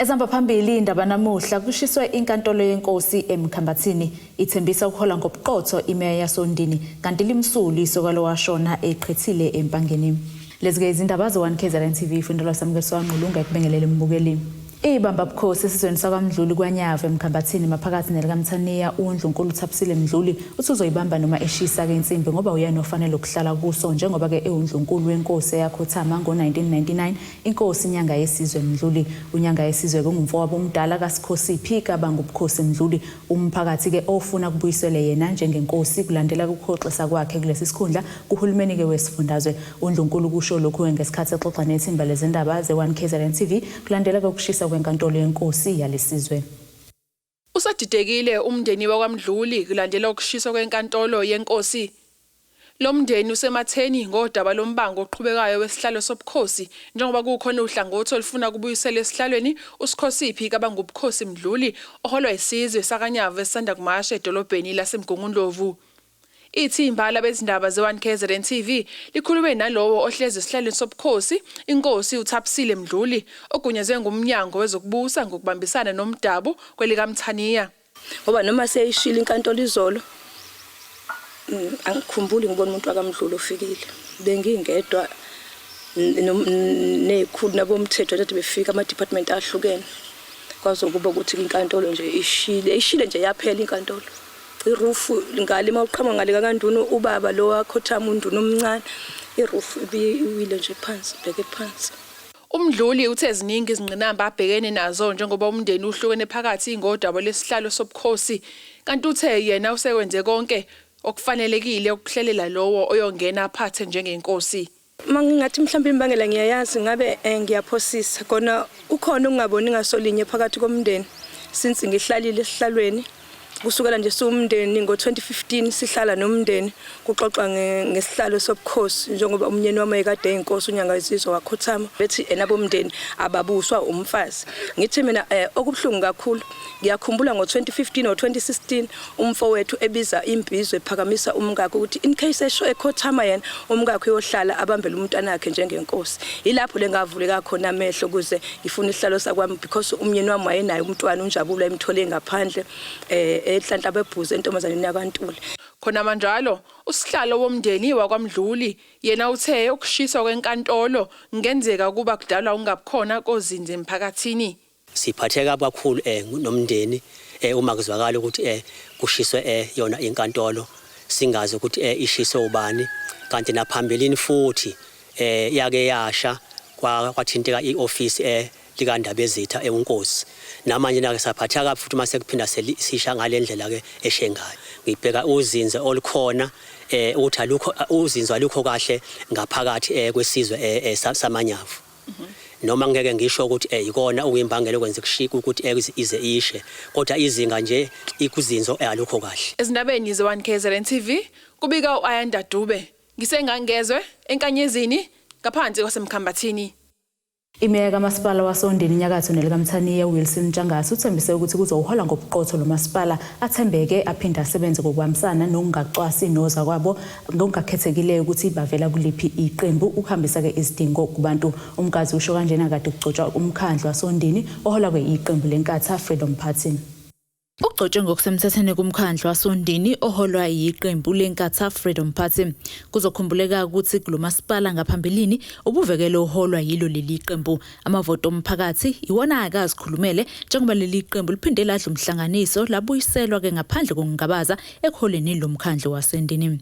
Ezihamba phambili indaba namuhla kushiswe inkantolo yenkosi eMkhambathini ithembisa ukuhola ngobuqotho imeya yasoNdini kanti limsulu isoka lowashona eqhethile eMpangeni. Lezi-ke izindaba ze-1 KZN TV fundelwa Samukeliso Ngqulunga ekubingelele mbukeli. Ibamba bukhosi esizweni sakwaMdluli kwaNyavu eMkhambathini maphakathi nelikaMthaniya uNdlunkulu Thabisile Mdluli uthi uzoyibamba noma eshisa-ke insimbi ngoba uyena ofanele ukuhlala kuso njengoba-ke ewundlunkulu wenkosi eyakhothama ngo-1999 Inkosi Nyangayesizwe Mdluli. UNyangayesizwe-ke ungumfowabo omdala kaSikhosiphi kaBangubukhosi Mdluli. Umphakathi-ke ofuna kubuyiselwe yena njengenkosi kulandela ukuhoxisa kwakhe kulesi sikhundla kuhulumeni-ke wesifundazwe. UNdlunkulu kusho lokhu-ke ngesikhathi exoxa nethimba lezindaba ze-1 KZN TV kulandela-ke ukushisa kwenkantolo yenkosi yalesizwe. Usadidekile umndeni wakwaMdluli kulandela ukushiswa kwenkantolo yenkosi. Lo mndeni usematheni ngodaba lombango oqhubekayo wesihlalo sobukhosi njengoba kukhona uhlangothi olufuna kubuyiselwe esihlalweni uSikhosiphi kaBangubukhosi Mdluli oholwa isizwe sakaNyavu esisanda kumasha edolobheni laseMgungundlovu. Ithimba labezindaba ze-1 KZN TV likhulume nalowo ohlezi esihlalweni sobukhosi, iNkosi uThabisile Mdluli, ogunyazwe nguMnyango wezokuBusa ngokubambisana nomdabu kwelikaMthaniya. Ngoba noma seyishilo inkantolo izolo, angikhumbuli ngibona umuntu wakaMdluli ofikile. Bengingedwa nezikhulu nabomthetho kade befika ama-department ahlukene. Kwazokuba ukuthi inkantolo nje ishile, ishile nje yaphela inkantolo. Irufu ngale uma uqhamuka ngale kaKanduna ubaba lo wakhothama uNduna omncane, irufu ibiwile nje phansi, ibheke phansi. UMdluli uthe ziningi izingqinamba abhekene nazo njengoba umndeni uhlukene phakathi ngodaba lwesihlalo sobukhosi kanti uthe yena usekwenze konke okufanelekile ukuhlelela lowo oyongena aphathe njengenkosi. Uma ngingathi mhlawumbe imbangela ngiyayazi ngabe ngiyaphosisa kona kukhona ukungaboni ngasolinye phakathi komndeni since ngihlalile esihlalweni kusukela nje siwumndeni ngo-2015 sihlala nomndeni kuxoxwa ngesihlalo sobukhosi njengoba umnyeni wami ekade eyinkosi uNyangayizizwe wakhothama bethi enabomndeni ababuswa umfazi ngithi mina okubuhlungu kakhulu ngiyakhumbula ngo-2015 or 2016 umfowethu ebiza imbizo ephakamisa umkakhe ukuthi in case esho ekhothama yena umkakhe uyohlala abambele umntanakhe njengenkosi. Yilapho le ngavuleka khona amehlo ukuze ngifune isihlalo sakwami because umnyeni wami wayenaye umntwana uNjabulo emthole ngaphandle eNhlanhla bebhuze entombazaneni yakwaNtuli. Khonamanjalo, usihlalo womndeni wakwaMdluli yena uthe ukushiswa kwenkantolo kungenzeka ukuba kudalwa ukungabikhona kozinzo emphakathini. Siphatheka kakhulu nomndeni uma kuzwakala ukuthi kushiswe yona inkantolo singazi ukuthi ishiswe ubani kanti naphambilini futhi yake yasha kwathinteka i-ofisi likaNdabezitha eWunkosi. Namanje nake saphatheka kabi futhi uma sekuphinda sisha ngale ndlela ke eshe ngayo. Ngibheka uzinzo olukhona ukuthi alukho uzinzo alukho kahle ngaphakathi kwesizwe samanyavu. Noma ngeke ngisho ukuthi ikona okuyimbangela okwenza kushika ukuthi ize ishe kodwa izinga nje ikuzinzo alukho kahle. Ezindabeni ze-1 KZN TV kubika u-Ayanda Dube ngisengangezwe eNkanyezini ngaphansi kwaseMkhambathini. Imeya kamasipala wasoNdini inyakatho nelikaMthaniya Wilson Ntshangase uthembise ukuthi kuzowuhola ngobuqotho lo masipala athembeke aphinde asebenze ngokubambisana nokungacwasi nozakwabo ngokungakhethekileyo ukuthi bavela kuliphi iqembu ukuhambisa-ke izidingo kubantu. Umgazi usho kanjena kade kugcotshwa umkhandlu wasoNdini oholwa-ke iqembu leNkatha Freedom Party. Ugcotshwe ngokusemthethweni kumkhandlu wasoNdini oholwa yiqembu leNkatha Freedom Party. Kuzokhumbuleka ukuthi kulo masipala ngaphambilini ubuvekele uholwa yilo leli qembu. Amavoti omphakathi iwona akazikhulumele njengoba leli qembu liphinde ladla umhlanganiso labuyiselwa-ke ngaphandle kokungabaza ekuholeni lo mkhandlu waseNdini.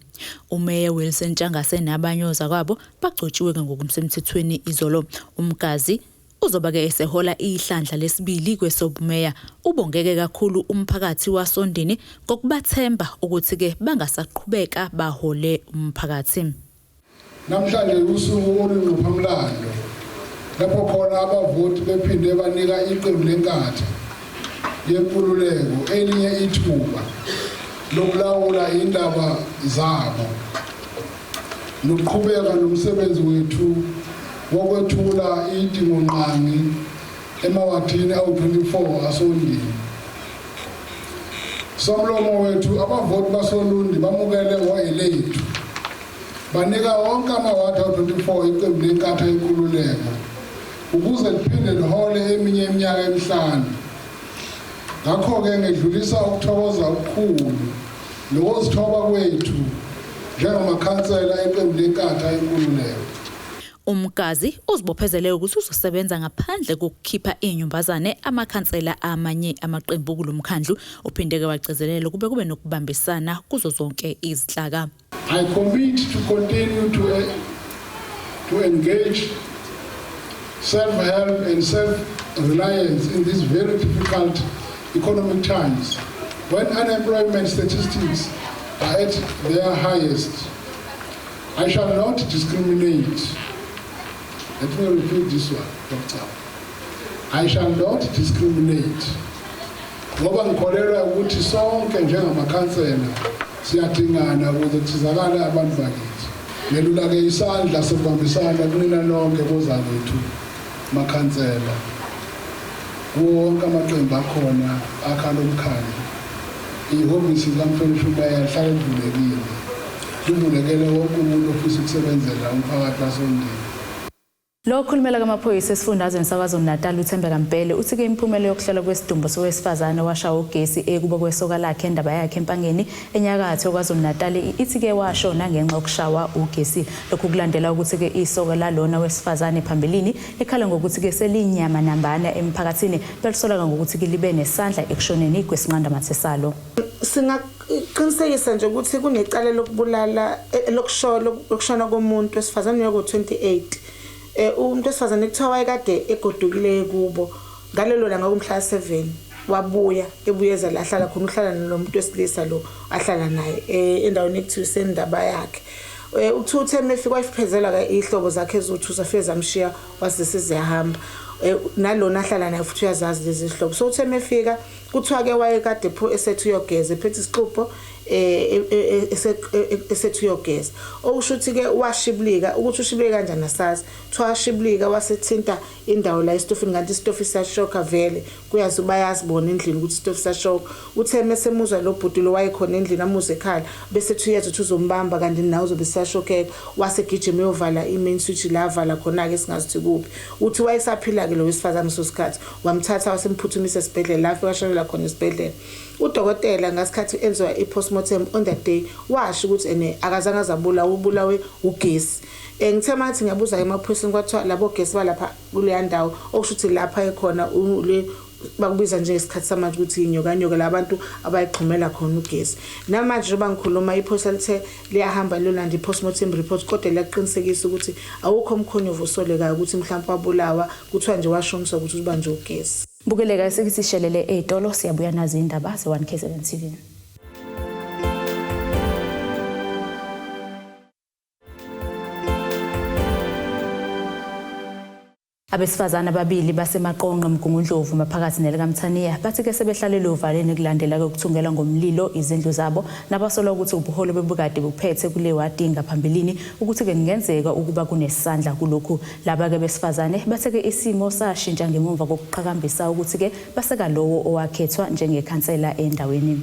UMeya Wilson Ntshangase nabanye ozakwabo bagcotshiwe-ke ngokusemthethweni izolo. Umgazi uzoba-ke esehola ihlandla lesibili kwesobumeya. Ubongeke kakhulu umphakathi wasoNdini ngokubathemba ukuthi-ke bangasaqhubeka bahole umphakathi. Namhlanje usuku olungqophamlando lapho khona abavoti bephinde banika iqembu leNkatha Yenkululeko elinye ithuba lokulawula indaba zabo nokuqhubeka nomsebenzi wethu wokwethula idingongqangi emawadini awu-24 asoNdini. Somlomo wethu, abavoti basoLundi bamukele ngo-elethu banika wonke amawadi awu-24 iqembu leNkatha Yenkululeko. ukuze liphinde lihole eminye iminyaka emihlanu. Ngakho-ke ngedlulisa ukuthokoza okukhulu nokuzithoba kwethu njengamakhansela eqembu leNkatha Inkululeko. Umgazi uzibophezele ukuthi uzosebenza ngaphandle kokukhipha inyumbazane amakhansela amanye amaqembu kulo mkhandlu. Uphinde-ke wagcizelela kube kube nokubambisana kuzo zonke izinhlaka. I commit to continue to engage self-help and self-reliance in these very difficult economic times when unemployment statistics are at their highest. I shall not discriminate. Let me repeat this one, Doctor. I shall not discriminate. Ngoba ngikholelwa ukuthi sonke njengamakhansela siyadingana ukuze kusizakale abantu bakithi. Ngelula-ke isandla sokubambisana kunina nonke bozakwethu makhansela kuwo wonke amaqembu akhona akha lo mkhandlu. Ihhovisi likamhlonishwa umeya lihlale livulekile, livulekele wonke umuntu ofisa ukusebenzela umphakathi wasoNdini. Lo okhulumela kwamaphoyisa esifundazweni saKwaZulu-Natal uThembeka Mbhele uthi-ke imiphumela yokuhlolwa kwesidumbu sowesifazane owashawa ugesi ekubo kwesoka lakhe endaba yakhe eMpangeni enyakatho KwaZulu-Natal ithi-ke washona ngenxa yokushawa ugesi. Lokhu kulandela ukuthi-ke isoka lalona wesifazane phambilini likhala ngokuthi-ke seliyinyama nambana emphakathini belisoleka ngokuthi-ke libe nesandla ekushoneni kwesinqandamathe salo. Singaqinisekisa nje ukuthi kunecala lokubulala lokushona komuntu wesifazane ngo-28. Umuntu wesifazane kuthiwa wayekade egodukile kubo ngalelo langa kumhla 7, wabuya ebuyeza la ahlala khona, uhlala nalomuntu wesilisa lo ahlala naye endaweni ekuthiwa isendaba yakhe. Uthe uthe mefika wayiphezela ke ihlobo zakhe ezuthu zafike zamshiya wase seziyahamba. Nalona ahlala naye futhi uyazazi lezi zihlobo. So uthe mefika kuthiwa ke wayekade pho esethi uyogeza ephethe isixubho esethi uyogeza, okusho ukuthi ke washibilika. Ukuthi ushibilike kanjani asazi. Kuthiwa washibilika wasethinta indawo la esitofini, kanti isitofu siyashoka vele, kuyazi bayazibona endlini ukuthi isitofu siyashoka. Uthe mesemuzwa lo bhuti lo wayekhona endlini amuzwe ekhala, bese ethi uyeza ukuthi uzombamba kanti nawe uzobe siyashokeka, wasegijima eyovala i-main switch la avala khona-ke singazi ukuthi kuphi. Uthi wayesaphila-ke lo wesifazane leso sikhathi, wamthatha wasemphuthumisa esibhedlela la afika washonela khona esibhedlela. Udokotela ngasikhathi enziwa i-postmortem on that day washo ukuthi ene akazange azabulawa, ubulawe ugesi. Ngithe mathi ngiyabuza emaphoyiseni kwathiwa labo gesi balapha kuleya ndawo, okusho ukuthi lapha ekhona le bakubiza njengesikhathi samanje ukuthi inyokanyoka labantu abayixhumela khona ugesi. Namanje njengoba ngikhuluma iphoyisa lithe liyahamba liyolanda i-postmortem report, kodwa liyaqinisekisa ukuthi awukho umkhonyovu osolekayo ukuthi mhlawumbe wabulawa, kuthiwa nje washoniswa ukuthi ubanjwe ugesi. Bukeleka esithi sishelele ey'tolo, siyabuya nazo indaba ze-1 KZN TV. Abesifazane ababili baseMaqonqo Mgungundlovu maphakathi nelikaMthaniya bathi-ke sebehlalele ovaleni kulandela ukuthungelwa ngomlilo izindlu zabo nabasolwa ukuthi ubuholi bebukade buphethe kule wadi ngaphambilini ukuthi-ke kungenzeka ukuba kunesandla kulokhu. Laba-ke besifazane bathe-ke isimo sashintsha ngemuva kokuqhakambisa ukuthi-ke baseka lowo owakhethwa njengekhansela endaweni.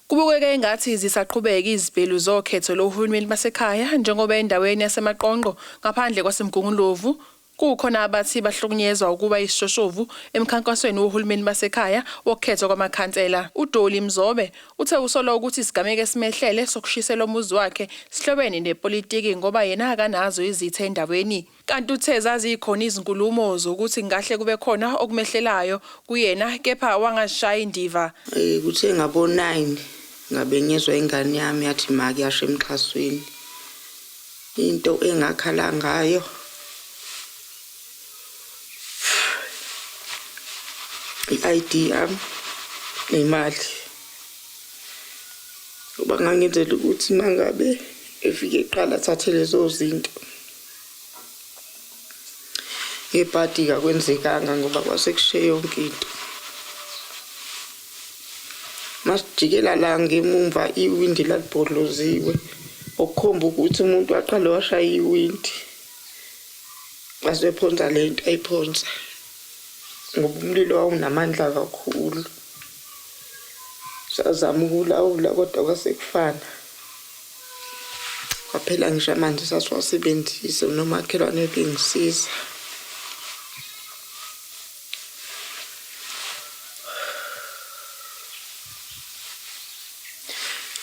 Kubukeka engathi zisaqhubeka izibhelu zokhetho lohulumeni basekhaya njengoba endaweni yaseMaqonqo ngaphandle kwaseMgungundlovu kukhona abathi bahlukunyezwa ukuba isishoshovu emkhankasweni wohulumeni basekhaya wokukhethwa kwamakhansela. uDoli Mzobe uthe usola ukuthi isigameko esimehlele sokushiselwa umuzi wakhe sihlobene nepolitiki ngoba yena akanazo izitha endaweni. Kanti uthe zazikhona izinkulumo zokuthi ngahle kube khona okumehlelayo kuyena kepha wangazishaya indiva. Kuthe ngabo 9 ngabe ngizwa ingane yami yathi ma kuyasha emxhasweni. Into engakhala ngayo i-ID yami nemali, ngoba ngangenzela ukuthi mangabe efike eqala athathe lezo zinto. Ngebhadi akwenzekanga ngoba kwase kushe yonke into. Masijikela la ngemumva iwindi lalibhodloziwe, okukhomba ukuthi umuntu waqale washaya iwindi wasephonsa le nto ayiphonsa, ngoba umlilo wawunamandla kakhulu. Sazama ukulawula kodwa kwasekufana, kwaphela ngisho amanzi sasiwasebenzise nomakhelwane bengisiza.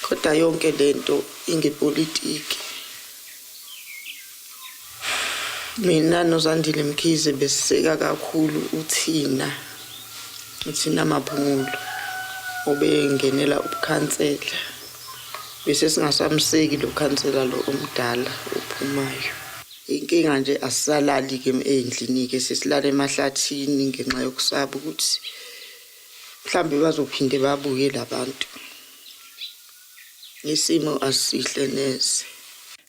Kodwa yonke lento ingepolitiki. Mina noZandile Mkhize besiseka kakhulu uThina, uThina Maphumulo obengenela ubukhansela. Bese singasamseki lo khansela lo omdala ophumayo. Inkinga nje asisalali-ke ey'ndlini-ke, sesilala emahlathini ngenxa yokusaba ukuthi mhlawumbe bazophinde babuye labantu. Isimo asisihle neze.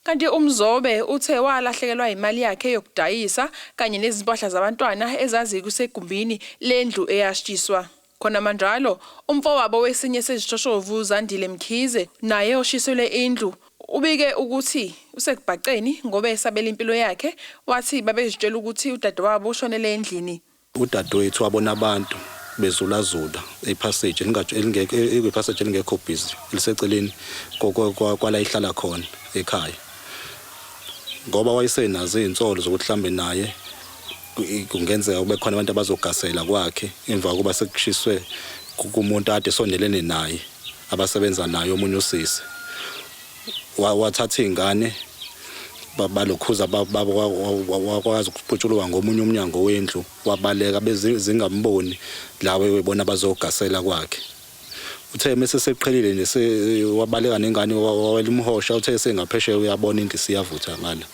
Kanti uMzobe uthe walahlekelwa imali yakhe yokudayisa kanye nezimpahla zabantwana ezazikusegumbini lendlu eyashiswa. Khonamanjalo, umfowabo wesinye sezishoshovu Zandile Mkhize naye oshiselwe indlu ubike ukuthi usekubhaceni ngoba esabela impilo yakhe, wathi babezitshela ukuthi udadewabo ushonele endlini. Udadewethu wabona abantu bezulazula epassage elingekho, ekwipassage elingekho busy, eliseceleni kwala ihlala khona ekhaya, ngoba wayesenazo iy'nsolo zokuthi mhlambe naye kungenzeka kube khona abantu abazogasela kwakhe emva kokuba sekushiswe kumuntu ade sondelene naye, abasebenza naye, omunye usisi. Wathatha iy'ngane, balokhuza, wakwazi ukuphutshuluka ngomunye umnyango wendlu, wabaleka bezingamboni lawe bebona bazogasela kwakhe. Uthe mese seqhelile nje, wabaleka nengane, wawela umhosha. Uthe sengaphesheya uyabona indlu isiyavutha ngala,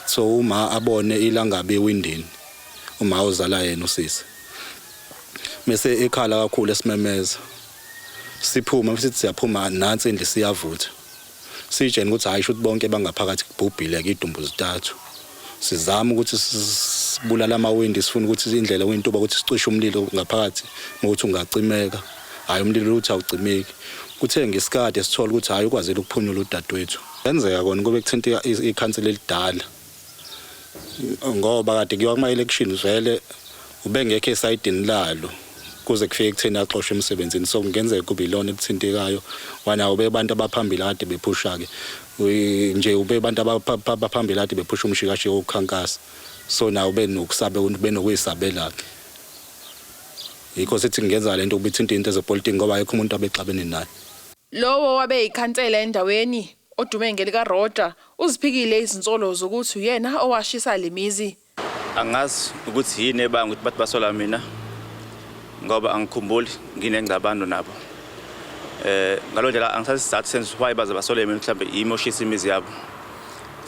so uma abone ilangabi ewindini, uma ozala yena usisi, mese ekhala kakhulu, esimemeza. Siphume sithi siyaphuma, nansi indlu siyavutha. Sitshene ukuthi hayi, shuthi bonke bangaphakathi, kubhubhile ke idumbu zitathu. Sizama ukuthi sibulala amawindi, sifuna ukuthi indlela kuyintuba ukuthi sicishe umlilo ngaphakathi ngokuthi ungacimeka. Hhayi, umlilo uthi awucimeki. Kuthe ngesikade sithola ukuthi hhayi, ukwazile ukuphunyula udadewethu. Kwenzeka kona kube kuthinta ikhansela elidala, ngoba kade kuyiwa kuma-election, vele ubengekho esayidini lalo kuze kufike ekutheni axoshwe emsebenzini. So kungenzeka kube ilona elithintekayo. Wanawo bebantu abaphambili kade bephusha-ke nje, ube bantu abaphambili kade bephusha umshikashika wokukhankasa, so nawo benokusabe, benokuyisabela-ke. Yikho sithi kungenza lento ukuba ithinta into ezepolitiki, ngoba ayekho umuntu abexabene naye. Lowo wabe yikhansela endaweni odume ngelikaRoger uziphikile izinsolo zokuthi uyena owashisa le mizi. Angazi ukuthi yini ebanga ukuthi bathi basola mina, ngoba angikhumbuli nginengxabano nabo. Ngalo ndlela angisazi isizathu senze why baze basole mina, mhlawumbe yimi oshisa imizi yabo.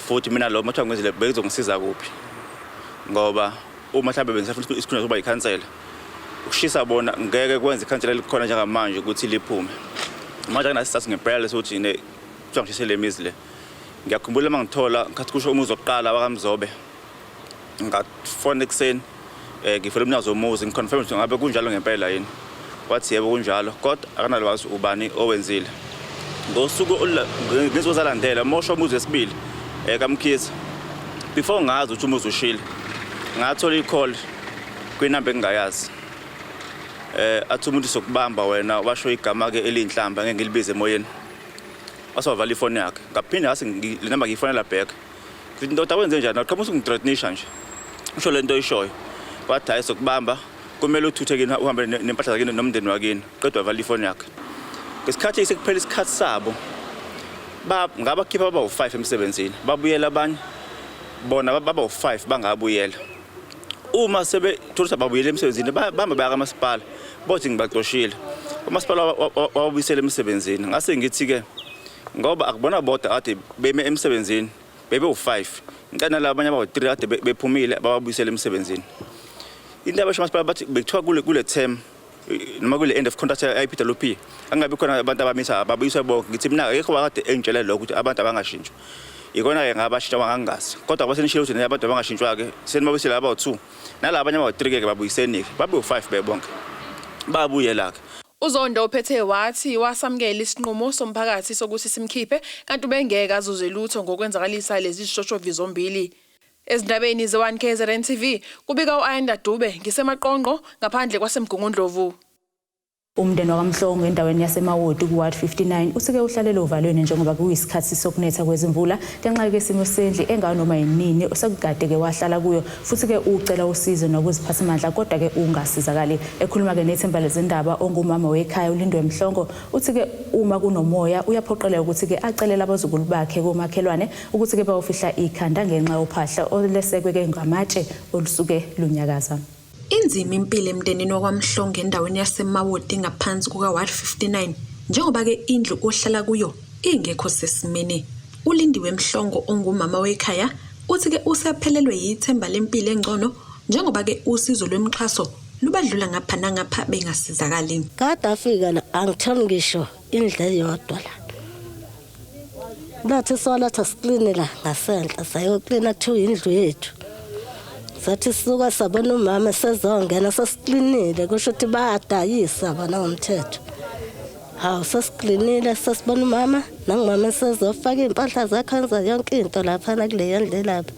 Futhi mina lo mathiwa ngenzile bekuzongisiza kuphi? Ngoba uma mhlawumbe bengisafuna isikhundla sokuba yikhansela, ukushisa bona ngeke kwenze ikhansela elikhona njengamanje ukuthi liphume. Manje akunaso ngempela lesokuthi ne kuthiwa ngishise le mizi le. Ngiyakhumbula uma ngithola ngikhathi kusho umuzi wokuqala wakaMzobe, ngafona ekuseni, ngifela umnikazi womuzi, ngiconfirm ukuthi ngabe kunjalo ngempela yini. Wathi yebo, kunjalo, kodwa akanalwazi ubani owenzile. Ngosuku ngezinsuku zalandela mosho umuzi wesibili kaMkhize, before ngazi ukuthi umuzi ushile, ngathola i-call kwinamba engingayazi, athi umuntu sokubamba wena, washo igama ke eliyinhlamba, ngeke ngilibize emoyeni, wase wavala ifoni yakhe. Ngaphinde ngase le namba ngiyifonela back, ngithi ndoda, wenze njani? Waqhamuka usungithreatenisha nje, usho lento oyishoyo. Wathi hhayi, sokubamba, kumele uthuthe kini, uhambe nempahla zakini nomndeni wakini. Qedwa wavala ifoni yakhe. Ngesikhathi sekuphela isikhathi sabo, ngabakhipha baba u-5 emsebenzini, babuyela abanye, bona baba u-5 bangabuyela. Uma sebethola ukuthi ababuyele emsebenzini, bahamba baya kamasipala, bothi ngibaxoshile. Umasipala wababuyisela emsebenzini. Ngase ngithi-ke ngoba akubona bodwa kade beme emsebenzini, bebe u-5, ngicela nalaba abanye abawu-3 kade bephumile bababuyisele emsebenzini. Into abasho umasipala, bathi bekuthiwa kule term noma kule end of contract ye-PWP angabi khona abantu abamisa, babuyiswe bonke. Ngithi mina akekho wakade engitshele lokho ukuthi abantu abangashintshwa. Ikona-ke ngabashintsha ngangingazi, kodwa ngoba senishilo ukuthi abantu abangashintshwa-ke, senibabuyisele abawu-2, nalaba abanye abawu-3 ke babuyiseni-ke babe u-5 bebonke, babuyela-ke. UZondo uphethe wathi wasamukela isinqumo somphakathi sokuthi simkhiphe, kanti ubengeke azuze lutho ngokwenzakalisa lezi zishoshovi zombili. Ezindabeni ze-1 KZN TV kubika u-Ayanda Dube, ngiseMaqongqo ngaphandle kwaseMgungundlovu. Umndeni wakaMhlongo endaweni yaseMawoti ku-Ward 59 usuke uhlalele ovalweni njengoba kuyisikhathi sokunetha kwezimvula ngenxa yesimo sendlu enganoma yinini osekukade-ke wahlala kuyo futhi-ke ucela usizo nokuziphathimandla kodwa-ke ungasizakali. Ekhuluma-ke nethimba lezindaba ongumama wekhaya uLindwe Mhlongo uthi-ke uma kunomoya uyaphoqeleka ukuthi-ke acelele abazukulu bakhe komakhelwane ukuthi-ke bayofihla ikhanda ngenxa yophahla olesekwe-ke ngamatshe olusuke lunyakaza. Inzima impilo emndenini wakwaMhlongo endaweni yaseMawoti ngaphansi kuka-Ward 59 njengoba-ke indlu ohlala kuyo ingekho sesimeni. ULindiwe Mhlongo ongumama wekhaya uthi-ke usephelelwe yithemba lempilo engcono njengoba-ke usizo lwemixhaso lubadlula ngapha nangapha bengasizakali. Kade afika la angitholi ngisho indlu eyodwa la. Lathi solatha sikline la ngasenhla sayoklina kuthiwa indlu yethu. Sathi sisuka sabona umama sezongena sesiklinile kusho ukuthi bayadayisa bona ngomthetho. Hawu sesiklinile sesibona umama nangumama sezofaka iy'mpahla zakhe enza yonke into laphana kuleyo ndlu lapha.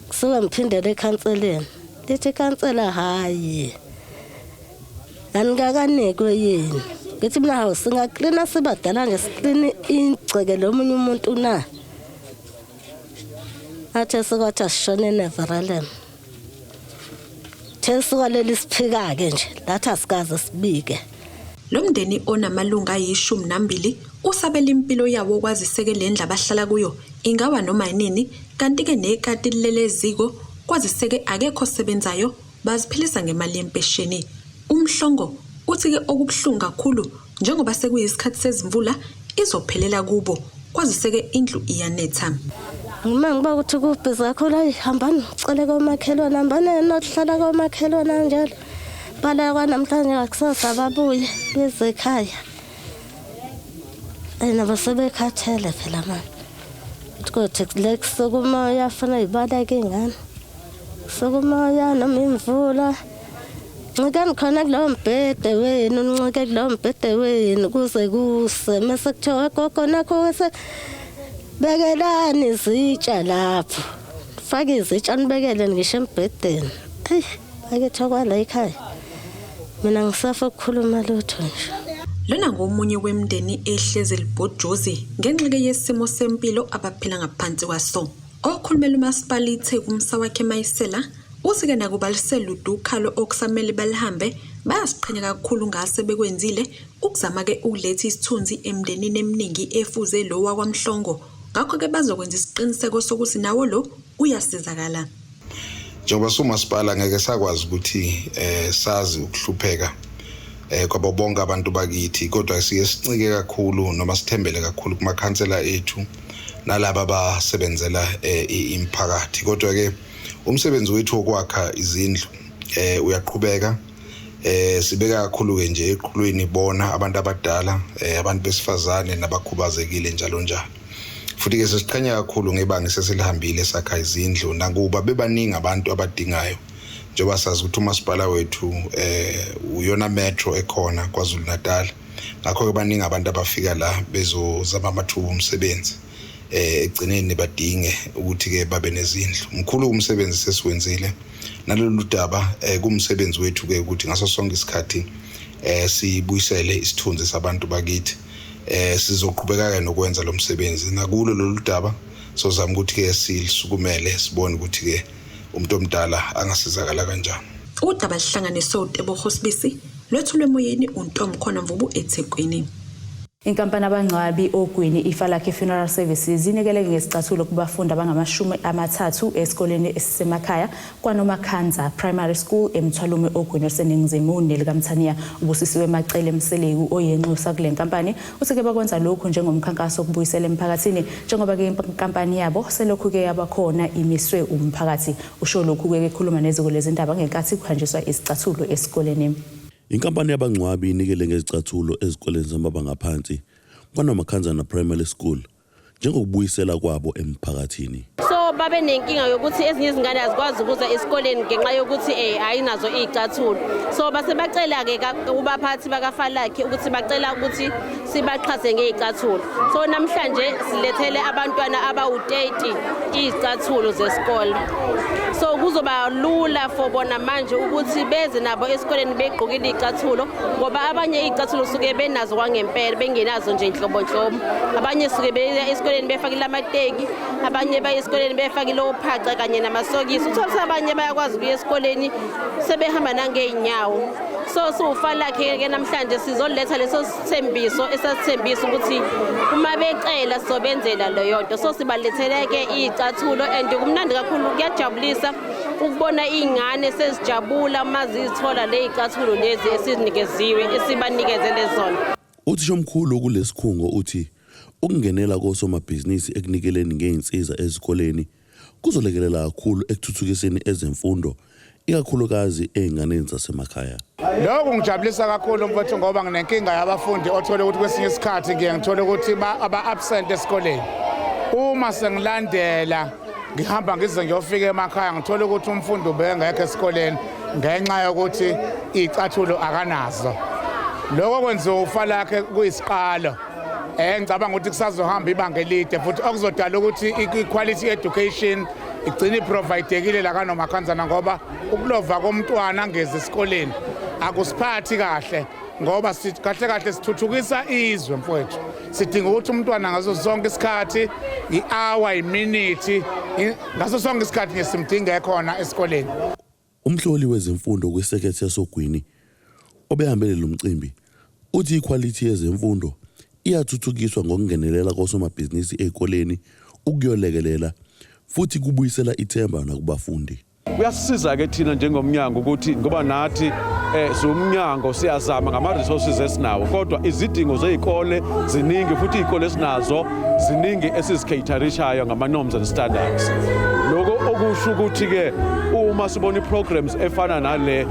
Kusuke ngiphindele ekhanseleni. Lithi ikhansela hhayi. Anikanikwe yini? Ngithi mina hawu singaklina sibadala nje sikline igceke lomunye umuntu na? Athe sikwathi asishone eNeveralem. The suka leli siphika-ke nje lathi asikaze sibike. Lo mndeni onamalungu ayi-12 usabela impilo yawo kwazise-ke le ndlu abahlala kuyo ingawa noma yinini kanti-ke nekati lilele eziko kwazise-ke akekho osebenzayo baziphilisa ngemali yempesheni. UMhlongo uthi-ke okubuhlungu kakhulu njengoba sekuyisikhathi sezimvula izophelela kubo kwazise-ke indlu iyanetha. Uma ngiba ukuthi kubhizi kakhulu ayi hambani cele komakhelwane hambani nokuhlala komakhelwane njalo. Bala kwanamhlanje ngakusasa babuye beze ekhaya. Nabo sebekhathele phela manje. Kodwa le kusuka umoya funa ibaleke ingane. Kusuka umoya noma imvula. Ncikani khona kulowo mbhede wenu, nincike kulowo mbhede wenu kuze kuse. Mase kuthiwa gogo nakho wese bekelani izitsha lapho. Fake izitsha nibekele ngisho embhedeni. Eyi, bakithi okwala ekhaya. Mina ngisafa ukukhuluma lutho nje. Lona ngomunye wemindeni ehlezi libhojozi ngenxa yesimo sempilo abaphila ngaphansi kwaso. Okhulumela umasipala iTheku uMsawakhe Mayisela uthi-ke nakuba liselude ukhalo okusamele balihambe bayasiqhenya kakhulu ngase bekwenzile ukuzama-ke ukuletha isithunzi emndenini eminingi efuze lo wakwaMhlongo. Ngakho-ke bazokwenza isiqiniseko sokuthi nawo lo uyasizakala. Njengoba sumasipala ngeke sakwazi ukuthi sazi ukuhlupheka kwabo bonke abantu bakithi, kodwa siye sincike kakhulu noma sithembele kakhulu kumakhansela ethu nalaba abasebenzela imiphakathi. Kodwa ke umsebenzi wethu wokwakha izindlu uyaqhubeka. Sibeka kakhulu ke nje eqhulwini bona abantu abadala, abantu besifazane nabakhubazekile njalo njalo. Futhi ke sesiqhenya kakhulu ngebanga esesilihambile sakha izindlu nakuba bebaningi abantu abadingayo. Njengoba sazi ukuthi umasipala wethu uyona metro ekhona KwaZulu Natal. Ngakho ke baningi abantu abafika la bezozama amathuba omsebenzi. Egcineni badinge ukuthi ke babe nezindlu. Mkhulu umsebenzi sesiwenzile. Nalolu daba kumsebenzi wethu ke ukuthi ngaso sonke isikhathi sibuyisele isithunzi sabantu bakithi. Sizoqhubeka ke nokwenza lo msebenzi. Nakulo lolu daba sozama ukuthi ke silisukumele sibone ukuthi ke umuntu omdala angasizakala kanjani. Udaba lihlanganiswe uTebogo Sibisi lwethulwe emoyeni uNtomkhona Mvubu eThekwini. Inkampani abangcwabi Ogwini Ifalakhe Funeral Services inikele ngesicathulo kubafundi abangama-30 esikoleni esisemakhaya kwaNomakhanza Primary School eMthwalume Ogwini oluseningizimu nelikaMthaniya. Ubusisiwe Macele Mseleku oyenxusa kule nkampani uthi-ke bakwenza lokhu njengomkhankaso wokubuyisela emphakathini njengoba-ke inkampani yabo selokhu-ke yabakhona imiswe umphakathi. Usho lokhu-ke ekhuluma neziko lezindaba ngenkathi kuhanjiswa isicathulo esikoleni. Inkampani yabangcwabi inikele ngezicathulo ezikoleni zamabanga aphansi kwaNomakhanzana Primary School njengokubuyisela kwabo emphakathini. So babe nenkinga yokuthi ezinye izingane azikwazi ukuza esikoleni ngenxa yokuthi ayinazo iy'cathulo. So base bacela-ke kubaphathi bakaFalakhe ukuthi bacela ukuthi Sibaxhase ngey'cathulo. So namhlanje silethele abantwana abawu-30 iy'cathulo zesikole, so kuzoba lula for bona manje ukuthi beze nabo esikoleni begqokile iy'cathulo, ngoba abanye iy'cathulo suke benazo kwangempela, bengenazo nje inhlobonhlobo. Abanye suke beya esikoleni befakile amateki, abanye baye esikoleni befakile ophaca kanye namasokisi. Uthole ukuthi abanye bayakwazi ukuya esikoleni sebehamba nangey'nyawo. So siwuFalakhe-ke namhlanje sizoletha leso sithembiso esasithembisa ukuthi uma becela sizobenzela leyo nto. So sibalethele-ke iy'cathulo and kumnandi kakhulu, kuyajabulisa ukubona iy'ngane sezijabula uma zizithola ley'cathulo lezi esizinikeziwe, esibanikezele zona. Uthishomkhulu kulesikhungo uthi ukungenela kosomabhizinisi ekunikeleni ngey'nsiza ezikoleni kuzolekelela kakhulu ekuthuthukiseni ezemfundo, ikakhulukazi ey'nganeni zasemakhaya. Lokhu ngijabulisa kakhulu, mfowethu, ngoba nginenkinga yabafundi othole ukuthi kwesinye isikhathi ngiye ngithole ukuthi aba-absent esikoleni. Uma sengilandela, ngihamba ngize ngiyofika emakhaya, ngithole ukuthi umfundi ubengekho esikoleni ngenxa yokuthi iy'cathulo akanazo. Lokho kwenziwa uFalakhe kuyisiqalo. Ngicabanga ukuthi kusazohamba ibanga elide futhi, okuzodala ukuthi i-quality education igcine i-provide-ekile la kaNomakhanzana, ngoba ukulova komntwana angezi esikoleni akusiphathi kahle, ngoba kahle kahle sithuthukisa izwe, mfowethu. Sidinga ukuthi umntwana ngaso sonke isikhathi, i-hour, iminithi, ngaso sonke isikhathi nje simdinga ekhona esikoleni. Umhloli wezemfundo kwisekethe yasoGwini obehambele lo mcimbi uthi ikhwalithi yezemfundo iyathuthukiswa ngokungenelela kosomabhizinisi ey'koleni ukuyolekelela, futhi kubuyisela ithemba nakubafundi. Kuyasisiza-ke thina njengomnyango ukuthi ngoba nathi siwumnyango siyazama ngama-resources esinawo, kodwa izidingo zey'kole ziningi futhi iy'kole esinazo ziningi esizi-cater-ishayo ngama-norms and standards. Lokho okusho ukuthi-ke uma sibona i-programs efana nale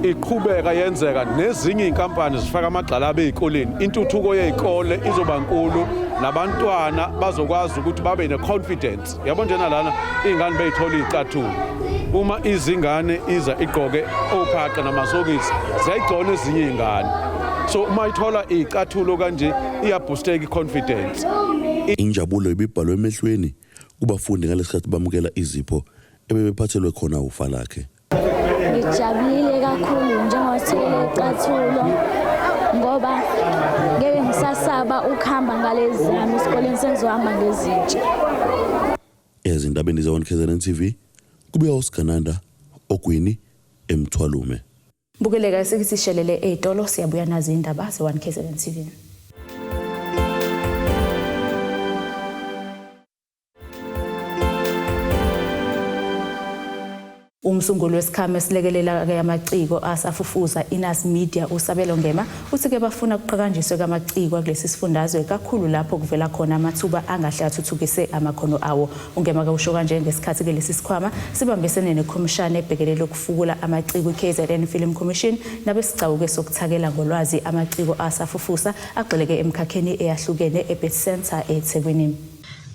iqhubeka yenzeka nezinye iy'nkampani zifaka amagxalaba ey'koleni, intuthuko yey'kole izoba nkulu nabantwana bazokwazi ukuthi babe ne-confidence. Yabo, njena lana iy'ngane bey'thola iy'cathulo, uma izingane iza igqoke ophaqa namasokisi ziyayigcona ezinye iy'ngane. So uma ithola iy'cathulo kanje iya-boost-eka i-confidence. Injabulo ibibhalwe emehlweni kubafundi ngalesikhathi bamukela izipho ebebephathelwe khona uFalakhe. Ngijabulile kakhulu njengoba sithole icathulo, ngoba ngeke ngisasaba ukuhamba ngalezi zami esikoleni, sengizohamba ngezintsha. Ezindabeni ze-1 KZN TV, kubuya uSigananda Ogwini, eMthwalume. Bukeleka esithi sishelele ey'tolo, siyabuya nazo indaba ze-1 KZN TV. Umsunguli wesikhama esilekelela-ke amaciko asafufusa, iNas Media, uSabelo Ngema, uthi-ke bafuna kuqhakanjiswe kamaciko kulesi sifundazwe kakhulu lapho kuvela khona amathuba angahle athuthukise amakhono awo. UNgema-ke usho kanje ngesikhathi-ke lesi sikhwama sibambisene nekhomishana ebhekelele ukufukula amaciko, i-KZN Film Commission, nabesigcawu-ke sokuthakela ngolwazi amaciko asafufusa agxileke emkhakheni eyahlukene eBet Centre eThekwini.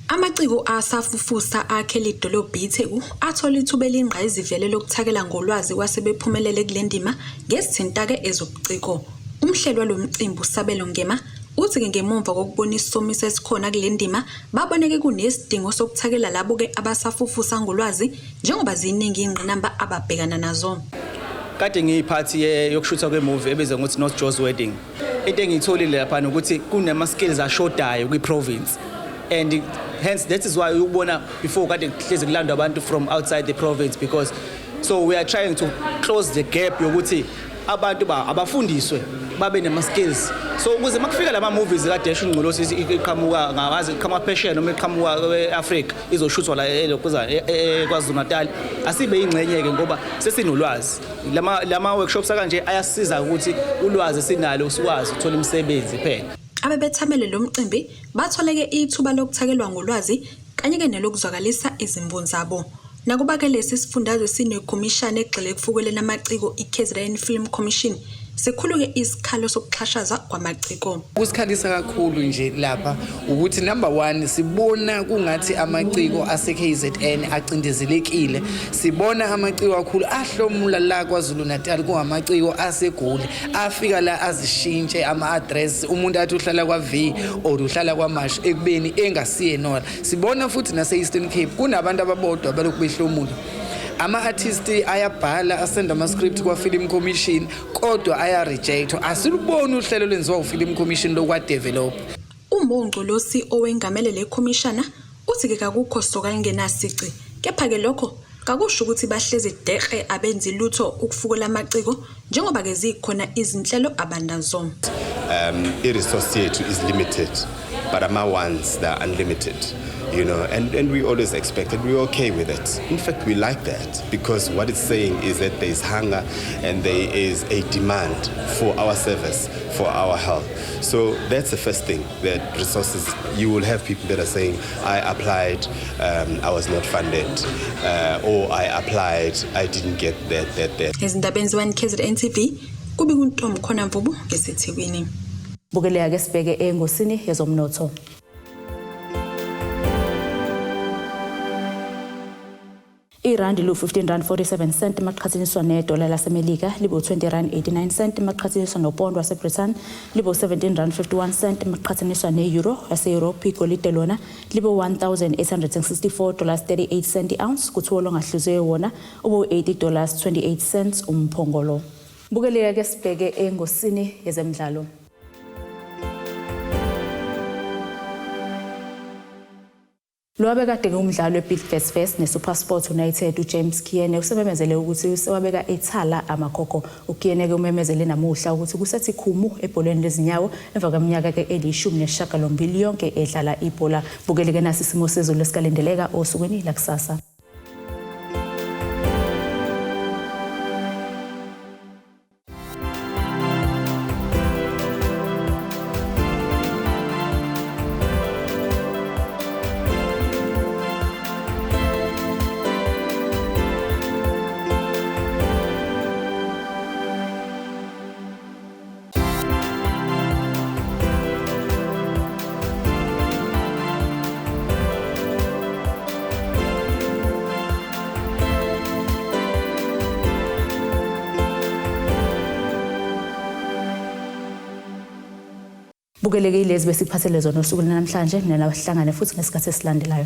Amaciko asafufusa akhele idolobha iTheku athola ithuba elingqayizivele lokuthakela ngolwazi kwasebephumelele kule ndima ngezithinta-ke ezobuciko. Umhleli walo mcimbi uSabelo Ngema uthi-ke ngemumva kokubona isomiso esikhona kule ndima, baboneke kunesidingo sokuthakela labo-ke abasafufusa ngolwazi, njengoba ziningi iy'ngqinamba ababhekana nazo. Kade ngiyiphathi yokushutha kwe-movie ebizwa ngokuthi North Jaws Wedding. Into engiyitholile laphana ukuthi kunama-skills ashodayo kwi-province, and hence that is why ukubona before kade kuhlezi kulandwa abantu from outside the province, because so we are trying to close the gap yokuthi abantu ba abafundiswe babe nama-skills, so ukuze makufika lama movies kade ingcolosi iqhamuka, ngawazi iqhamuka phesheya noma iqhamuka e-Africa, izoshuthwa la elokhuzana eKwaZulu Natal, asibe ingxenye-ke ngoba sesinolwazi. Lama workshops akanje ayasisiza ukuthi ulwazi sinalo sikwazi ukuthola imisebenzi phela. Abebethamele lo mcimbi batholeke ithuba lokuthakelwa ngolwazi kanye-ke nelokuzwakalisa izimvo zabo. Nakuba-ke lesi sifundazwe sinekhomishana egxile ekufukeleni amaciko, i-KZN Film Commission, Sikhulu-ke isikhalo sokuxhashazwa kwamaciko. Kusikhalisa kakhulu nje lapha ukuthi number 1 sibona kungathi amaciko ase-KZN acindezelekile. Sibona amaciko kakhulu ahlomula la KwaZulu Natal kungamaciko aseGoli afika la azishintshe ama-address, umuntu athi uhlala kwa-V or uhlala kwaMashu ekubeni engasiye nona. Sibona futhi nase-Eastern Cape kunabantu ababodwa abalokhu behlomula. Ama-artist ayabhala asenda ama-script kwa-Film Commission kodwa aya-rejectwa. Asiluboni uhlelo olwenziwa u-Film Commission lokwa-develop. UMo Ngcolosi owengamele le khomishana uthi-ke kakukho soka elingenasici, kepha-ke lokho kakusho ukuthi bahlezi deqe abenzi lutho ukufukula amaciko njengoba-ke zikhona izinhlelo abanazo. I-resource yethu is limited, but ama-wants, they are unlimited. And we always expected, we're okay with it. In fact, we like that because what it's saying is that there is hunger and there is a demand for our service, for our help. So that's the first thing, that resources, you will have people that are saying, I applied, I was not funded, or I applied, I didn't get that, that, that. Ezindabeni ze-1 KZN TV, kubika uNtombi Khona Mvubu ngeseThekwini. Bukeleka ke sibheke engosini yezomnotho. Irandi lu-15 rand 47 cent maqhathaniswa nedola laseMelika, libo 20 rand 89 cent maqhathaniswa nopondo waseBritain, libo 17 rand 51 cent maqhathaniswa ne-euro yase-Europe. Igolide lona libo $1864.38 cent i-ounce, kuthiwa olongahluziwe wona ube $80.28 cents umphongolo. Bukeleka ke sibheke engosini yezemidlalo. Lo abekade ngumdlali weBidvest Wits neSuperSport United uJames Khiene usememezele ukuthi usewabeka ethala amakhokho. uKhiene ke umemezele namuhla ukuthi kusethi khumu ebholeni lezinyawo emva kweminyaka ke eli-18 yonke edlala ibhola. Bukele ke nasi isimo sezulu esikalindeleka osukwini lakusasa. Bukeleke ilezi besiphathele zona usuku namhlanje, mina nawe sihlangane futhi ngesikhathi esilandelayo.